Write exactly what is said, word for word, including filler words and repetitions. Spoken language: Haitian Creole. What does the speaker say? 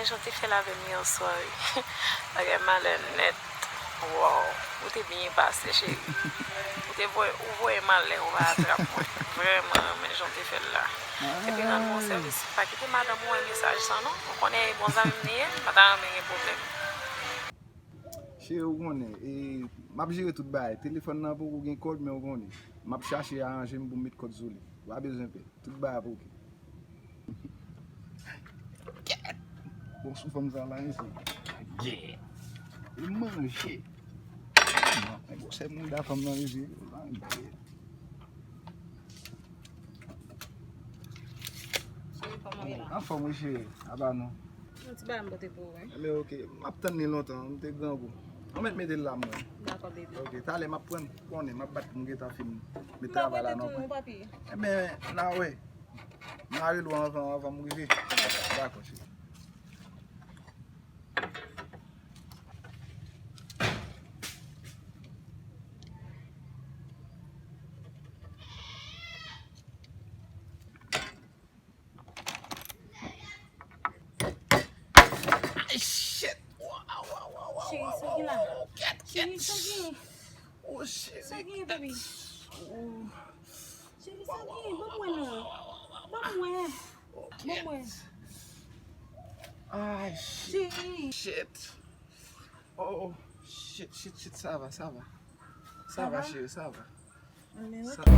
Jan w te fè l avè m yè swa, wi. Bagay malè nèt. Wow. Ou te byen pase, cheri. Ou te voye, ou voye malè, ou pa atrap mwen. Vrèman renmen jan w te fè l la. Epi rann mwen sèvis. Pa kite madanm ou wè mesaj sa non. Ou konnen e bon zanmi m li ye, m pa ta renmen gen pwoblèm. Cheri, ou konnen, e, m ap jere tout bagay. Telefòn nan poko gen kòd, men ou konnen. M ap chache aranje m pou m met kòd sou li. Ou pa bezwen pè. Tout bagay ap oke. Kèt! Bon, sou fanm sa la, mesye. Gè. E manje. Non, e gwosè mouda fanm nan, mesye. Gè. Cheri, kòman w ye la? Anfòm, wi, cheri. Apa nou? Yon ti bagay m pote pou ou, wi. Enben, oke. M ap tann li lontan. M te grangou. Ann mèt mete l la, mwen. Dakò, baby. Oke, talè m ap pran, konnen, m ap bat pou m gentan fin met travay la nan pwen. Enben, n a wè. M a rele w anvan, anvan m rive. Dakò, cheri. Ay, shit! Waw, waw, waw, waw, Cheri, waw, sa ki la? Waw, kèt, Cheri, kèt! Sa ki? Oh, shit! Sa ki, baby? Oh, Cheri, sa ki? Ban mwen non. Ban mwen. oh, Ban mwen. kèt! Ay, shit! Cheri. Shit! Oh, shit, shit, shit, sa va, sa va. Sa Sa va, va? Cheri, sa va. Anben, Sa- oke.